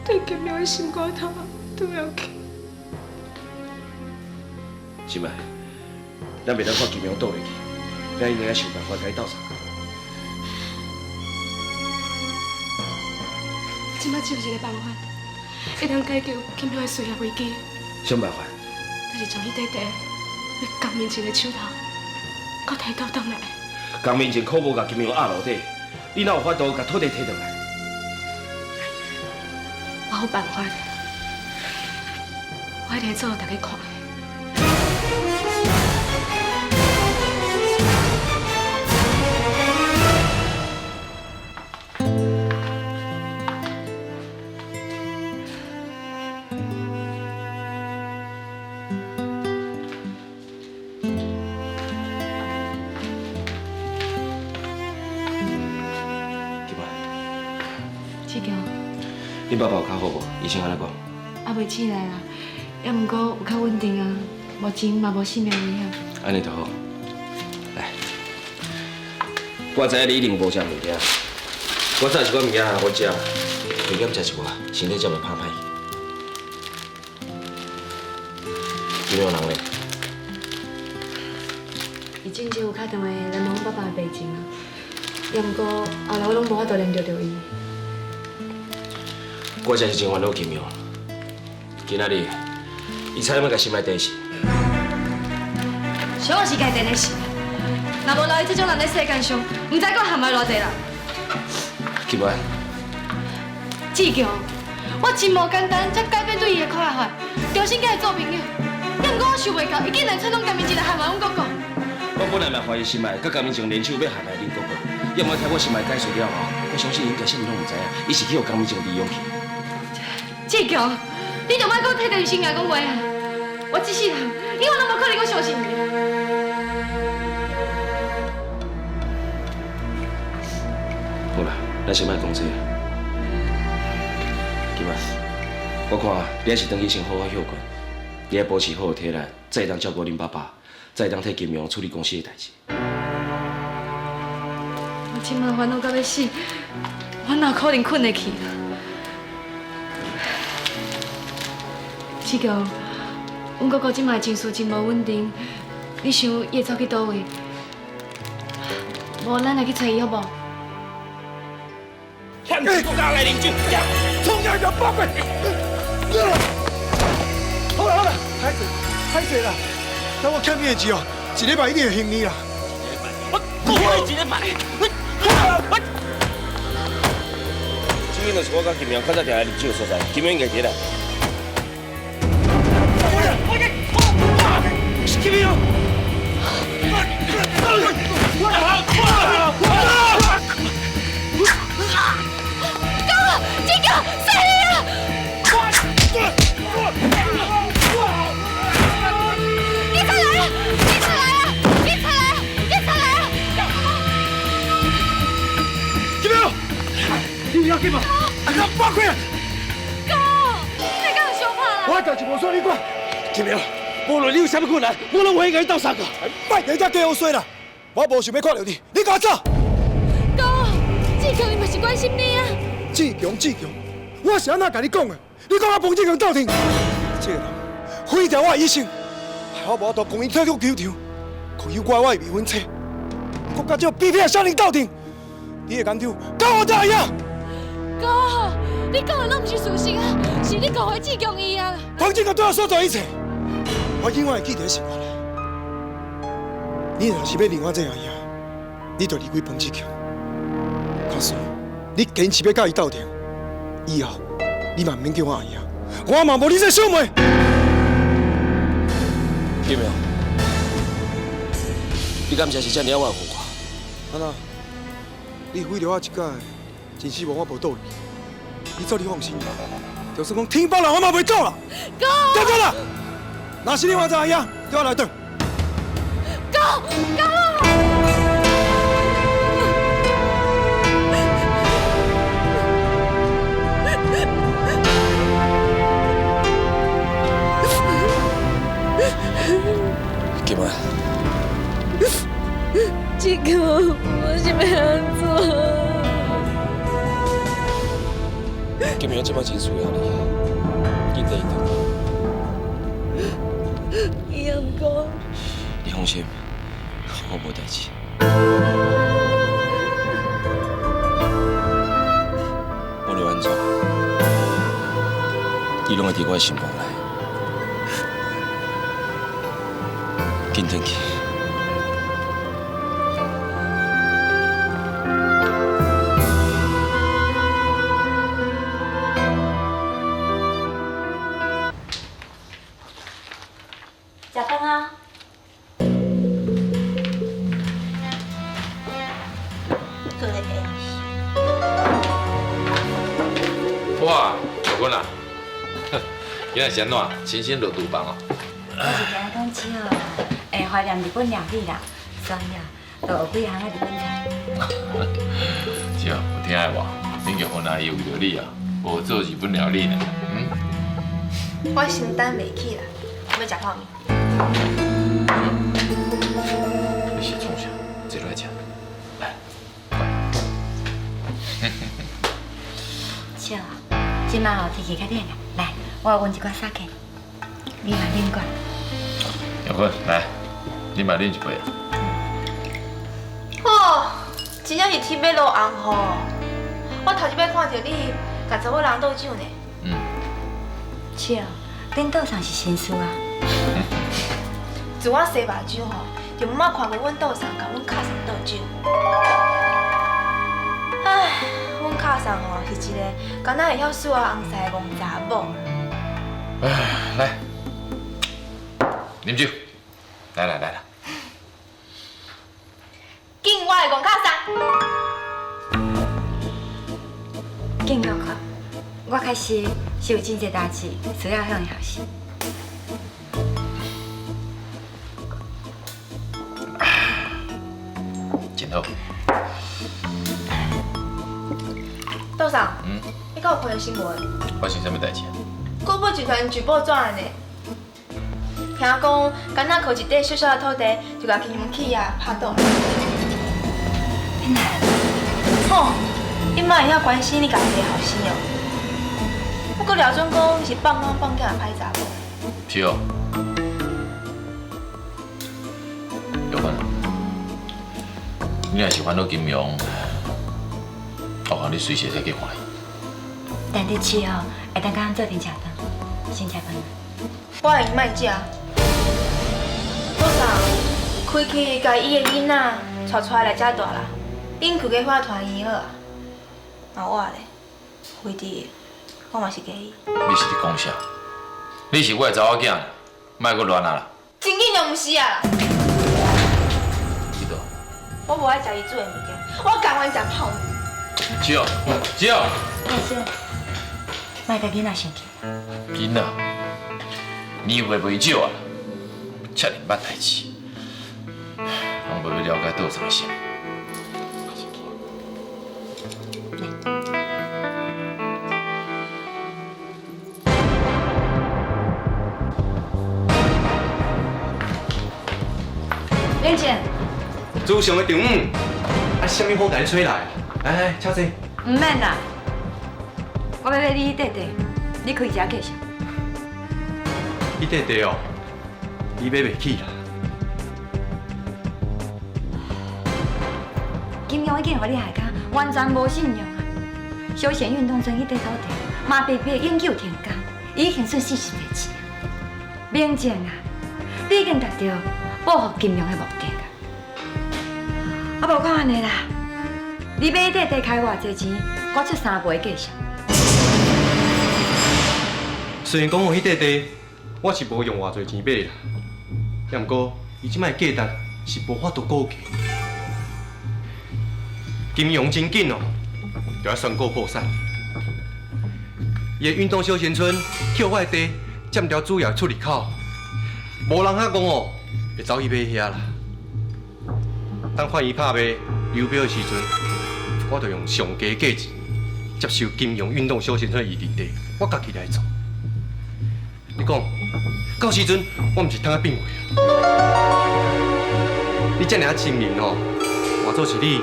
对金荣的心肝头拄落去。心爱，咱袂当看金荣倒落去，咱一定爱想办法共伊斗相共。这摆只有一个办法，会当解救金香的事业危机。啥办法？就是将彼块地，欲江面前的手头，阁提倒转来。江面前可无共金香压落底，你哪有法度共土地提转来？我有办法，我一定会做予大家看。志强，恁爸爸有较好无？医生按怎讲？还袂醒来啦，犹毋过有较稳定啊，目前嘛无性命危险。按呢就好。来，我知影你一定无食物件，我早一寡物件予食，加减食一寡，身体才袂拍歹去。金阳人咧？伊进前有敲电话来问阮爸爸的病情啊，犹毋过后来我拢无法度联络著伊。我真是真烦恼金阳。今仔日，伊差点欲共心爱电死。小我是家电的事，若无留伊这种人伫世间上，毋知阁陷害偌济人。金安，志强，我真无简单，才改变对伊的看法，重新佮伊做朋友。犹毋过我想袂到，伊竟然串通江明静来陷害阮哥哥。我本来嘛怀疑心爱佮江明静联手欲陷害恁哥哥，犹毋过听我心爱解释了后，我相信伊应该啥物拢毋知影，伊是去予江明静利用去。志强，你就莫阁替伊心爱讲话啊！我这世人永远拢无可能阁相信你。好啦，咱先莫讲这个。金安，我看你还是转去先好好歇困，你爱保持好的体力，才会当照顾恁爸爸，才会当替金阳处理公司的代志。我这摆烦恼到欲死，我哪可能困会去？志强，阮哥哥这摆情绪真无稳定，你想伊会走去佗位？无，咱来去揣伊好无？欠国家来啉酒，冲下个宝贝！好啦好啦，歹势歹势啦，等我欠你的钱哦，一礼拜一定会还你啦。我过一礼拜，我这间就是我佮金阳较早定来啉酒的所在，金阳应该伫咧。金阳！哥，志强，死你啊！警察来啊！警察来啊！警察来啊！警察来啊！金阳，你不要紧嘛？啊，放开！哥，你敢有相拍啦？我代志无需你管。金阳，无论你有啥物困难，我拢会共你斗相共。莫伫遮计好说啦，我无想欲看著你，你共我走。哥，志强伊嘛是关心你啊。志强，志强，我是按怎共你讲的？你讲我彭志强斗阵，这个人毁掉我的一生，害我无法度讲伊退出球场，阁诱拐我的未婚妻，阁佮这卑鄙的少年斗阵，你的研究敢有这样？哥，你讲的拢毋是事实啊，是你误会志强伊啊。彭志强对我所做一切，我永远会记伫心肝内。你若是欲认我这阿爷，你就离开彭志强。假使你坚持欲佮伊斗阵，以后你嘛毋免叫我阿爷，我嘛无你这小妹。金阳，你敢真是这尔怨恨我？安怎？你毁了我一届，真失望我无倒去。你做你放心，就算讲天崩人，我嘛袂倒啦。哥，对对啦，若是你换做阿爷，叫我来转。哥，哥。金安，志强，我是欲按怎？金阳这摆真需要你，紧缀伊转。伊也毋讲。你放心，我无代志。无论按怎，你攏會佇我的心肝內。緊轉去。食飯啊！哇，小坤啊，今仔是按怎？亲身落厨房哦。我是听讲笑，会怀念日本料理啦，所以啊，就学几项仔日本菜。是哦，有听的无？恁玉芬阿姨为著你啊，学做日本料理呢。嗯。我承担袂起啦，我欲食泡面。你是创啥？坐落来食。来，快。笑，这摆吼天气较热啦，来，我温一寡酒去，你嘛啉寡。玉芬，来，你嘛啉一杯。哦，真正是天欲落红雨。我头一摆看著你，共查某人倒酒呢。嗯。笑，恁倒送是新事啊？自我洗目睭吼，就毋捌看过阮倒送共阮敲送倒酒。唉，阮敲送吼是一个敢若会晓输啊红婿的戆查某。唉，来，啉酒，来来来来，敬我的戆敲送。敬玉坤，我确实是有真济代志需要向伊学习。真好。道长，你敢有看到新闻？发生啥物代志？国宝集团举报纸呢？听讲，敢若靠一块小小的土地，就共金融企业拍倒。吼，你嘛会晓关心你家己的后生哦？不过廖总讲是放翁放囝的歹查某。是哦。玉芬，你若是烦恼金融，我看你随时会使去看伊。但你试哦，会当佮阮做阵食饭，先食饭。我会莫食。早上开去共伊的囡仔带出来遮住啦，恁规家伙团圆好啊。那我咧，回伫，我嘛是介意。你是伫讲啥？你是我的查某囝，莫阁乱啊啦！真紧就毋是啊！去倒？我无爱食伊煮的物件，我甘愿食泡面。少少。大叔，莫共囡仔生气。囡仔，年岁袂少啊，遮尔捌代志，拢无欲了解倒送的心。林姐，祖上的丈母，啊，啥物风共你吹来？来来，请坐。毋免啦，我欲买你彼块地，你开一下价钱。彼块地哦，你买袂起啦。金融已经予你害甲完全无信用啊！休闲运动村彼块土地，嘛白白永久停工，已经损失40块钱。明正啊，你已经达到报复金融的目的啊！啊，无看按呢啦，你买彼块地开偌济钱，我出3倍的价钱。虽然讲哦，彼块地我是无用偌济钱买啦，也毋过伊这摆价值是无法度估计。金融真紧哦，就要宣告破产。伊的运动休闲村捡我的地，占掉主要出入口，无人遐讲哦，会走去买遐啦。当法院拍卖流标的时阵，我就用上低价钱接受金融运动休闲村的预定地，我家己来做。你讲，到时阵我毋是通啊变货啊？你这尔精明哦，换做是你，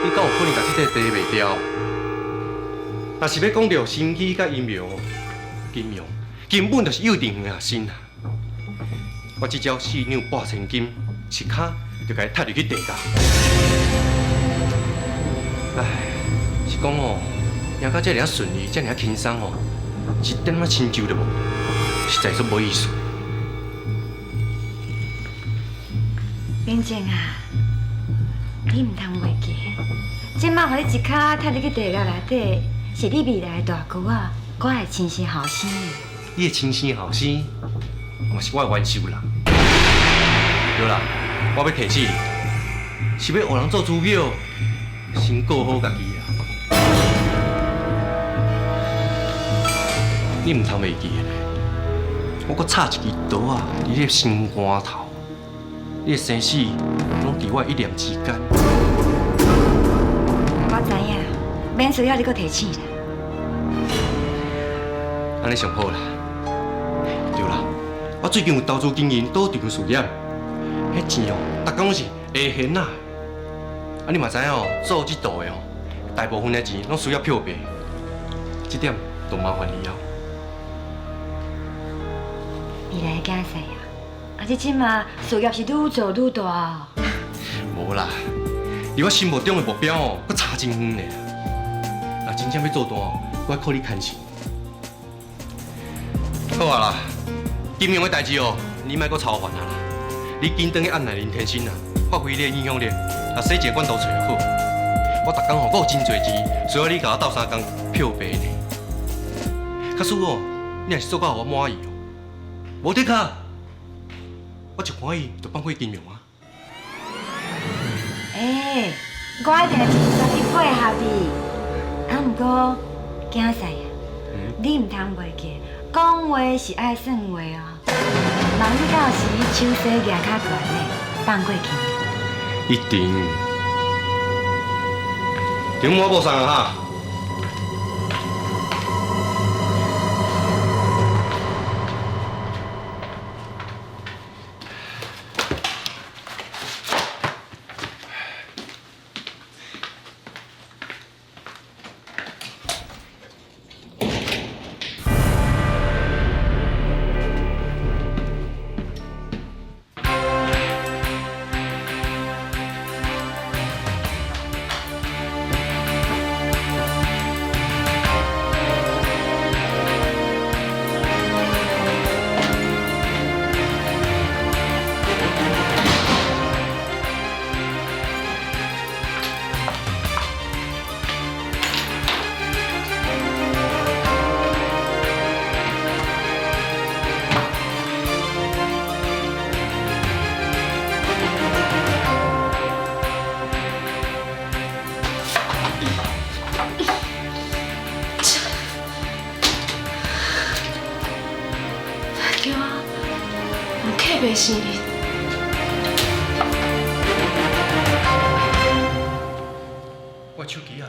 你敢有可能共这块地卖掉？若是欲讲著心机佮阴谋，金融根本就是幼稚园的学生啊！我这招4两拨千金，一跤就共伊踢入去地下。唉，是讲哦，赢甲这尔顺利，这尔轻松哦，一點仔親像都無，實在足無意思。明正啊，你毋通袂記，這擺予你一跤踢入去地獄內底，是你未來的大姑仔，我的親生後生。你的親生後生，嘛是我的冤仇人。對啦，我欲提醒你，是欲學人做主角，先顧好家己啊！你毋通袂記的，我閣插一支刀仔佇你的心肝頭，你的生死攏佇我一念之間。我知影，免需要你閣提醒啦。按呢上好啦。對啦，我最近有投資經營賭場事業，彼錢哦，逐工攏是下現啊。啊，你嘛知影哦，做這道的哦，大部分的錢攏需要漂白，這點就麻煩你啊。未來的囝婿啊，啊，這這馬事業是愈做愈大哦。無啦，離我心目中的目標哦，閣差真遠咧。若真正欲做大哦，閣愛靠你牽線。好啊啦，金融的代誌哦，你莫閣操煩啊啦。你緊轉去按捺林天心啊，發揮你的影響力，啊，洗一个管道揣好。我逐工吼，閣有真濟錢需要你共我鬥相共漂白呢。假使哦，你若是做到予我滿意哦，無的卡，我一歡喜就放過金融啊。欸，我一定會盡全力配合你。啊，毋過囝婿啊，你毋通袂記，講話是愛算話哦。望你到時手勢舉較懸的，放過去。一定。中午我無送啊哈。对啊，我客袂承认。我手機啊！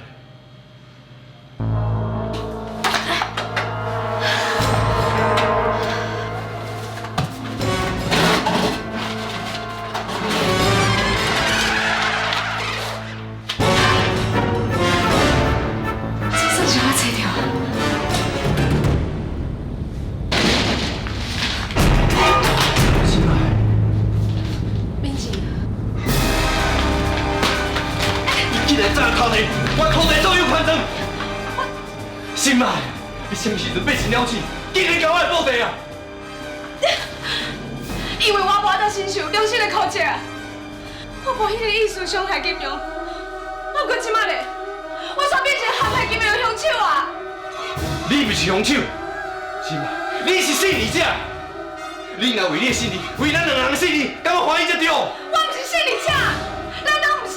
這算是我找著啊！敏靜，你竟然走空地，我空地所有权状。心爱，你啥物时阵变成鸟鼠，竟然共我的报地啊！因為我無法度承受良心的苛責啊！我無彼个意思傷害金陽，啊，毋過這擺咧，我煞變成陷害金陽的兇手啊！你毋是兇手，心愛，你是勝利者。你若為你的勝利，為咱兩人的勝利，敢有歡喜才對？我毋是勝利者，咱都毋是，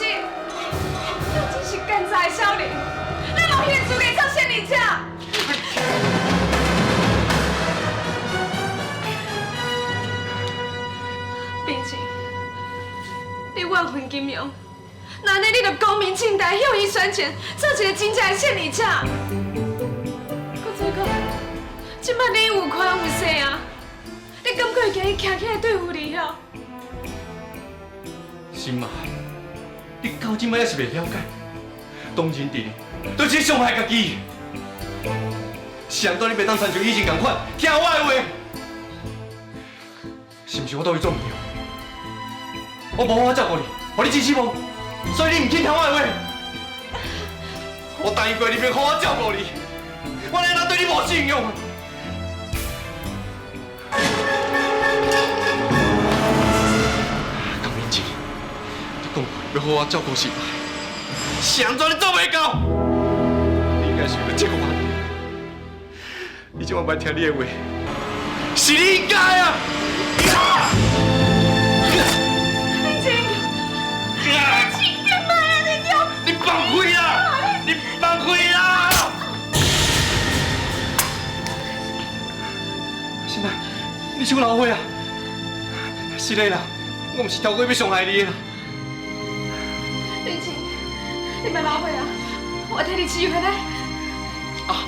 咱只是奸詐的少年，咱無彼个資格做勝利者。秉承，你怨恨金陽，那呢你就光明正大向伊宣戰，做一個真正的勝利者。閣再講，這擺你有權有勢啊，你敢閣會共伊徛起來對付你遐？心愛，你到這擺猶是袂了解，當真伫，就是傷害家己。是按怎你袂當親像以前仝款，聽我的話？是毋是我對伊做毋對？我無好好照顧你，予你真失望，所以你毋肯聽我的話。我答應過你，免好好照顧你，我哪會對你無信用？要好好照顾心爱，是按怎你做袂到？你应该想到这个问题，你这晚袂听你的话，是你应该啊！明晴，明晴，你莫按呢讲！你放开啦！你放开啦！心爱，你伤老火啊！是的啦，我毋是透过欲伤害你的啦。明晴，你莫老火啊！我替你治药来。啊！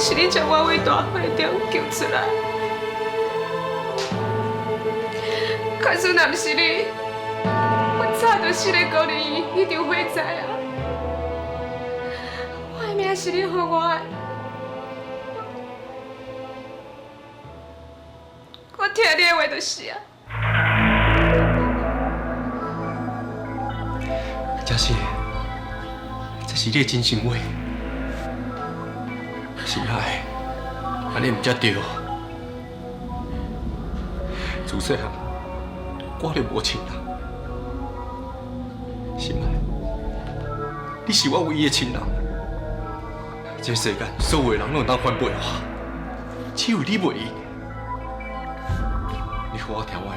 是你将我为大火中救出来。假使若毋是你，我早就死咧高丽医彼场火灾啊！我的命是你予我的，我听你的话就是啊。这是，这是你的真心话。心爱，按呢毋才对。自细汉，我就无亲人。心爱，你是我唯一的亲人。这世间所有的人拢会当反背我，只有你袂用。你好好听我的话，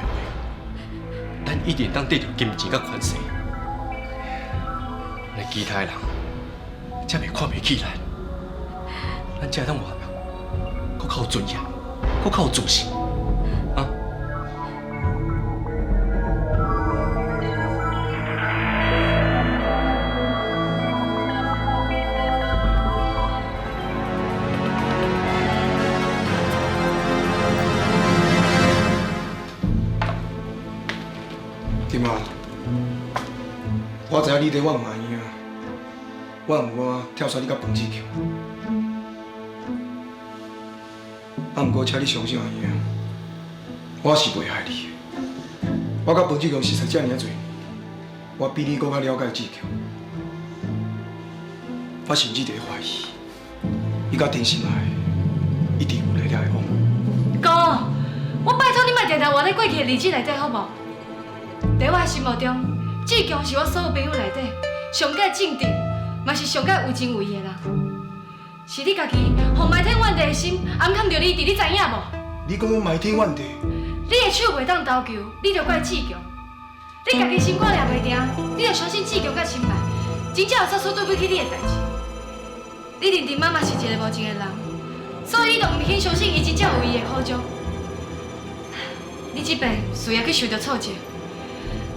咱一定当得著金钱佮权势。咱其他的人才袂看袂起咱，咱才会当活得阁较有尊严，阁较有自信。啊！对嘛？我知影你对我毋满意啊，我毋我跳出你佮彭志强。啊，毋过请你相信阿兄，我是袂害你的。我佮彭志强熟似遮尔啊济，我比你阁较了解志强。我甚至伫怀疑，伊佮陈心爱一定有来来往。哥，我拜托你莫定定活咧过去的日子内底，好无？伫我的心目中，志强是我所有朋友内底上盖正直，嘛是上盖有情有义的人。是你家己予埋天怨地的心暗藏著你伫，你知影无？你讲我埋天怨地？你的手袂当投球，你就怪志强；你家己心肝掠袂定，你就相信志强佮心爱，真正有做出对不起你的代志。你认定妈妈是一个无情的人，所以你就毋肯相信伊真正有伊的苦衷。你这摆事业去受著挫折，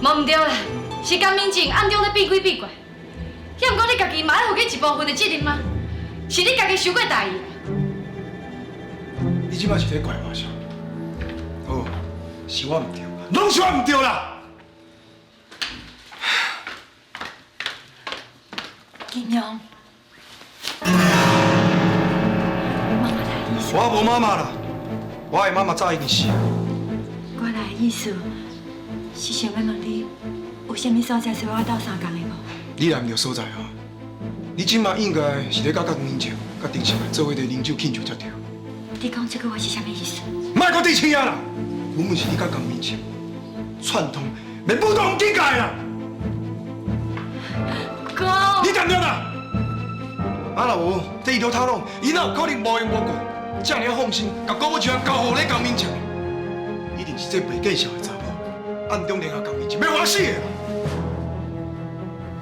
无毋对啦，是江明静暗中咧变鬼变怪。抑毋过你家己嘛爱负起一部分的责任吗？是你家己伤过大意啦。你这摆是咧怪我啥？哦，是我毋对，拢是我毋对啦。金阳，妈妈来的意思。我无妈妈啦，我的妈妈早已经死。我来的意思是想欲问你，有啥物所在需要我斗相共的无？你来毋著所在啊！你这马应该是咧佮江明静、佮丁心爱做伙伫啉酒庆祝才对。你讲这句话是啥物意思？莫阁提醒啊啦！根本是你佮江明静串通，欲武当境界啦！哥，你淡定啦！啊若無，這伊都透露，伊哪有可能無緣無故，這爾放心，共高志安交予咧江明正？一定是這白見笑的查某，暗中聯合江明正，欲予我死的啦！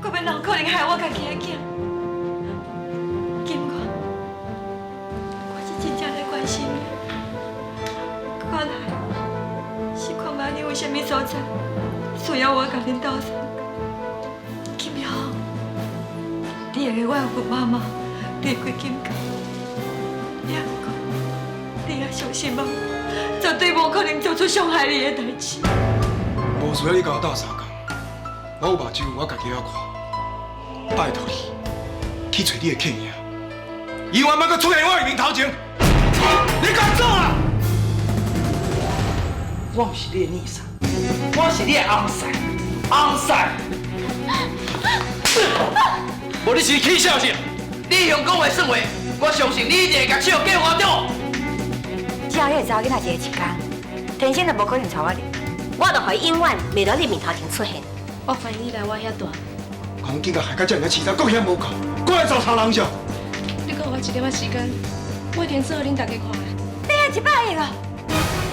閣欲哪有可能害我家己的囝？金源，我是真正咧關心你。原來是看覓你有啥物所在需要我共恁鬥相共。金陽，你會我有媽媽離開金家，也毋過你也相信我，絕對無可能做出傷害你的代誌。無需要你共我鬥相共，我有目睭，我家己會曉看。拜託你，去揣你的客囝，永遠莫閣出現我的面頭前。你敢做啊？我毋是你的孽婿，我是你的翁婿，翁婿。無你是起笑是？你用講話算話，我相信你一定會共笑計我對無？只要彼个查某囡仔一个一工，天生就無可能娶我哩。我就予伊永遠袂佇你面頭前出現。我歡迎你來我遐住。講警察害到這爾凄慘，閣嫌無夠，閣來糟蹋人是？你閣予我一點仔時間，我一定做予恁大家看的。你還100億啊！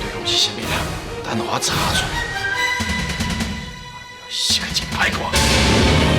對方是啥物人？等我查出來，實在真歹看。